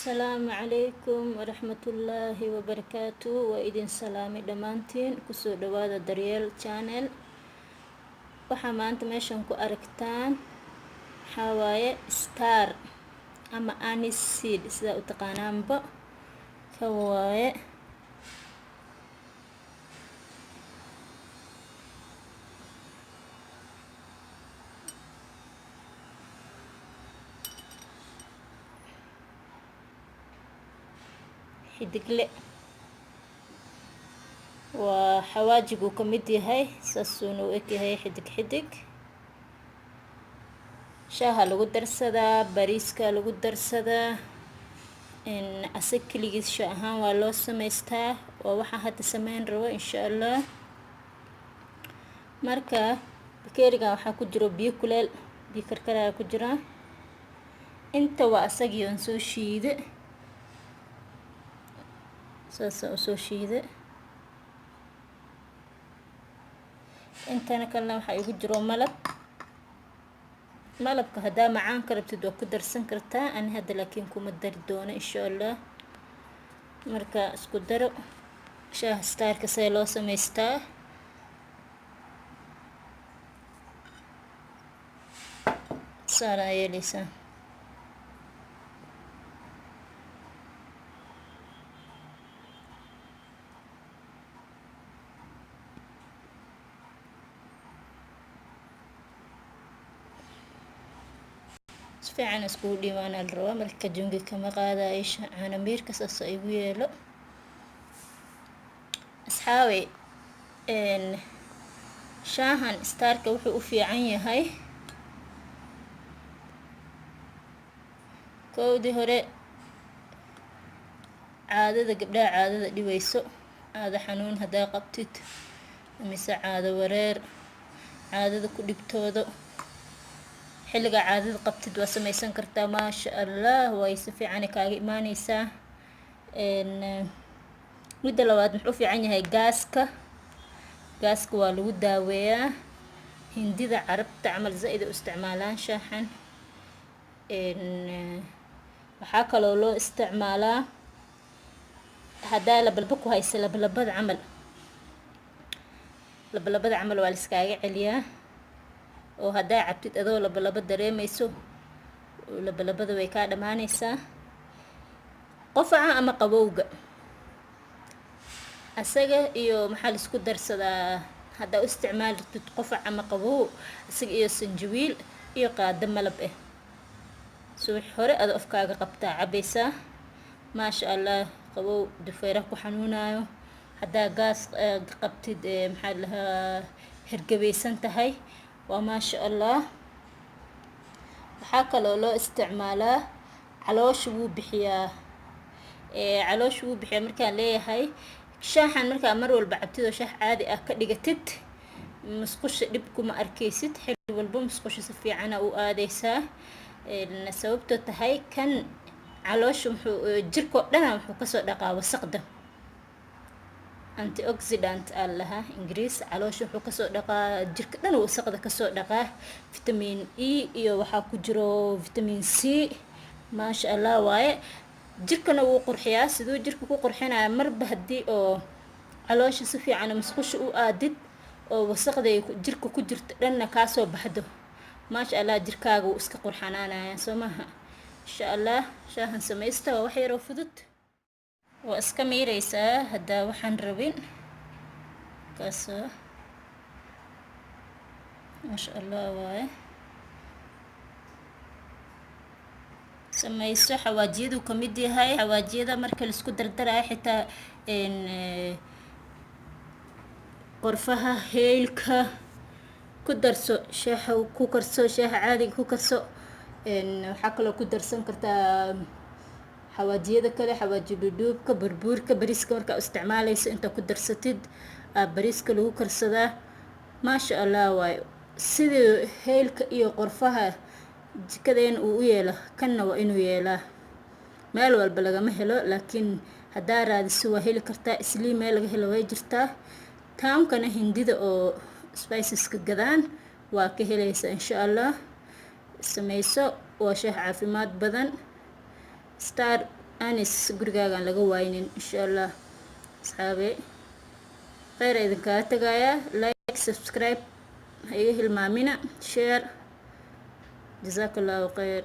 Asalaamu calaykum waraxmatullaahi wabarakaatu. Waa idin salaamay dhammaantiin. Kusoo dhawaada Daryeel Channel. Waxaa maanta meeshan ku aragtaan waxaa waaye star ama anise seed, sidaa u taqaanaanba. Kan waaye. Xidigle waa xawaajiguu ka mid yahay, saasuuna u egyahay, xidig xidig. Shaaha lagu darsadaa, bariiska lagu darsadaa, asag keligiis shaa ahaan waa loo samaystaa. Waa waxaa hadda sameyn rabo, insha Allah. Marka bakeerigan waxaa ku jiro biyo kuleel, biyo karkaraya ku jiraa. Inta waa asagii oon soo shiide, saasaan usoo shiide. Intana kalena waxaa igu jiro malab. Malabka haddaa macaan ka rabtid waa ku darsan kartaa, ani hadda laakiin kuma dari doono, insha Allah. Marka isku daro shaaha starka see loo samaystaa. Saanaa yeeleysaa. Si fiican iskugu dhiibaana la rabaa. Marka kajungi kama qaadayo caano miirka, saasa igu yeelo. Asxaabey, shaahan starka wuxuu u fiican yahay, kowdii hore, caadada gabdhaha caadada dhibayso, caado xanuun haddaa qabtid mise caado wareer, caadada ku dhibtoodo, xilligaa caadada qabtid waa samaysan kartaa. Maasha Allah, way si fiican kaaga imaaneysaa. Midda labaad, muxuu u fiican yahay? Gaaska. Gaaska waa lagu daaweeyaa. Hindida, Carabta camal zaa-id u isticmaalaan shaaxan. Waxaa kaloo loo isticmaalaa haddaa labalba ku haysa, labalabada camal. Labalabada camal waa laiskaaga celiyaa, oo haddaa cabtid adoo labalaba dareemeyso, labalabada way kaa dhammaaneysaa. Qofaca ama qabowga, asaga iyo maxaa laisku darsadaa? Haddaa u isticmaali rabtid qofac ama qabow, isaga iyo sanjabiil iyo qaado malab ah, subax hore ada afkaaga qabtaa cabaysaa. Maasha Allah, qabow, dufeeraha ku xanuunayo, haddaa gaas qabtid, maxaa lahaa, hergabeysan tahay, waa maasha Allah. Waxaa kaloo loo isticmaalaa caloosha wuu bixiyaa. Caloosha wuu bixiyaa markaan leeyahay, shaaxan markaa mar walba cabtid oo shaax caadi ah ka dhigatid, musqusha dhib kuma arkeysid. Xilli walba musqusha si fiicana u aadeysaa, sababtoo tahay kan caloosha muxuu jirkoo dhana wuxuu kasoo dhaqaa wasaqda. Antioxidant aa lahaa Ingiriis. Caloosha wuxuu kasoo dhaqaa, jirka dhan wasaqda kasoo dhaqaa. Vitamin E iyo waxaa ku jiro vitamin C. Maasha Allah waaye. Jirkana wuu qurxiyaa. Siduu jirka ku qurxinaya? Marba haddii oo caloosha si fiican musqusha u aadid oo wasaqda jirka ku jirta dhanna kaasoo baxdo, maasha Allah, jirkaaga wuu iska qurxanaanaya, soo maaha? Insha Allah, shaahan samaysta, waa wax yaroo fudud. Waa iska miireysaa haddaa waxaan rabin kaasoo. Maasha Allah waaye. Samayso. Xawaajiyaduu kamid yahay. Xawaajiyada marka laisku dardarayo, xitaa qorfaha, heylka ku darso, shaaxa ku karso, shaaxa caadiga ku karso. Waxaa kaloo ku darsan kartaa xawaajiyada kale, xawaaji dhudhuubka, burbuurka, bariiska markaa isticmaaleyso intaa ku darsatid aa bariiska lagu karsadaa. Maasha Allah waayo. Sidii heylka iyo qorfaha jikadeena uu u yeelo, kanna waa inuu yeelaa. Meel walba lagama helo, laakiin haddaa raadiso waa heli kartaa. Islii meel laga helo way jirtaa. Townkana Hindida oo spiceska gadaan waa ka helaysa, insha Allah. Sameyso, waa shaah caafimaad badan. Star. Anis gurigaagaan laga waaynin, insha Allah. Asxaabe, kheyr idinkaga tagayaa. Like, subscribe ha iga hilmaamina, share. Jazaaka Allahu kheyr.